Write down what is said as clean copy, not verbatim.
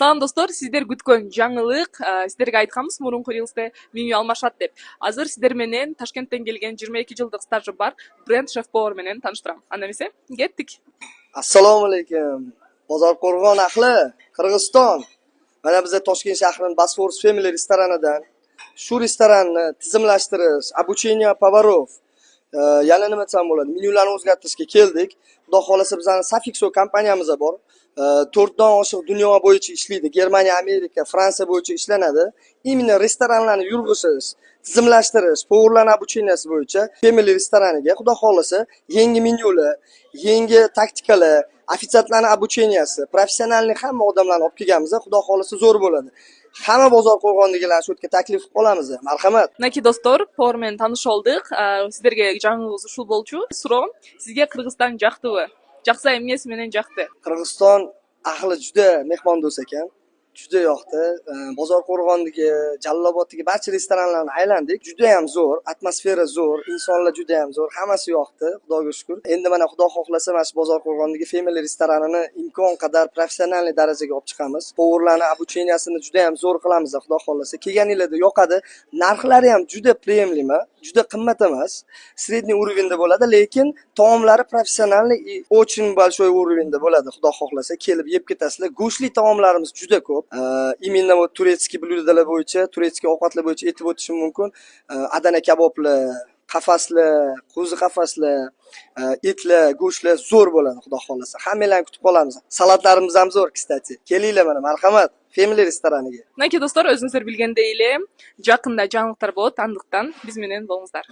Салам, достор! Сиздер күткөн жаңылык. Сиздерге айтканбыз мурунку рилсте, меню алмашат деп. Азыр сиздер менен Ташкенттен келген, 22 жылдык стажы бар бренд шеф повар менен тааныштырам. Анда эмесе кеттик. Assalomu alaykum, Bozorqo'rg'on ahli, Qirg'iziston! Mana biza Toshkent shahrining Bosphorus Family restoranidan shu restoranni tizimlashtirish, обучение поваров, yana nima desam bo'ladi, menyularni o'zgartirishga keldik. Xudo xohlasa, bizani Safixo kompaniyamiz bor. To'rtdan oshiq dunyo bo'yicha ishlaydi, Germaniya, Amerika, Fransiya bo'yicha ishlanadi. Именно restoranlarni yurg'izish, tizimlashtirish, повар larni обучения si bo'yicha Family restoraniga, xudo xohlasa, yangi menyular, yangi taktikalar, ofitsiantlarni обучения si, профессиональный hamma odamlarni olib kelganmiz. Xudo xohlasa, zo'r bo'ladi. Hamma Bozor qo'rg'ondagilarni shu yerga taklif qilib qolamiz, marhamat. Мынакей, достор, повар менен таанышып алдык. Сиздерге жаңылыгыбыз ушул болчу. Суроом: сизге Кыргызстан жактыбы? Жакса, эмнеси менен жакты? Qirg'iziston ahli juda mehmondo'st ekan, juda yoqdi. Bozor qo'rg'ondagi, Jaloloboddagi barcha restoranlarni aylandik. Judayam zo'r atmosfera, zo'r insonlar, judayam zo'r, hammasi yoqdi, xudoga shukur. Endi mana, xudo xohlasa, mana shu Bozor qo'rg'ondagi Family restoranini imkon qadar профессиональный darajaga olib chiqamiz. Повар larni обучения sini judayam zo'r qilamiz, xudo xohlasa. Kelganinglarda yoqadi. Narxlari ham juda приемлемо, juda qimmat emas, средний уровень da bo'ladi, lekin taomlari профессиональный и очень большой уровень da bo'ladi. Xudo xohlasa, kelib yeb ketasizlar. Go'shtli taomlarimiz juda ko'p. Именно вот турецкий блюда lar bo'yicha, турецкий ovqatlar bo'yicha aytib o'tishim mumkin. Adana kaboblar, qafaslar, qo'zi qafaslar, etlar, go'shtlar zo'r bo'ladi, xudo xohlasa. Hammanglarni kutib qolamiz. Salatlarimiz ham zo'r, кстати. Kelinglar, mana, marhamat, Family restoraniga. Мынакей, достор, өзүңүздөр билгендей эле, жакында жаңылыктар болот, андыктан биз менен болуңуздар.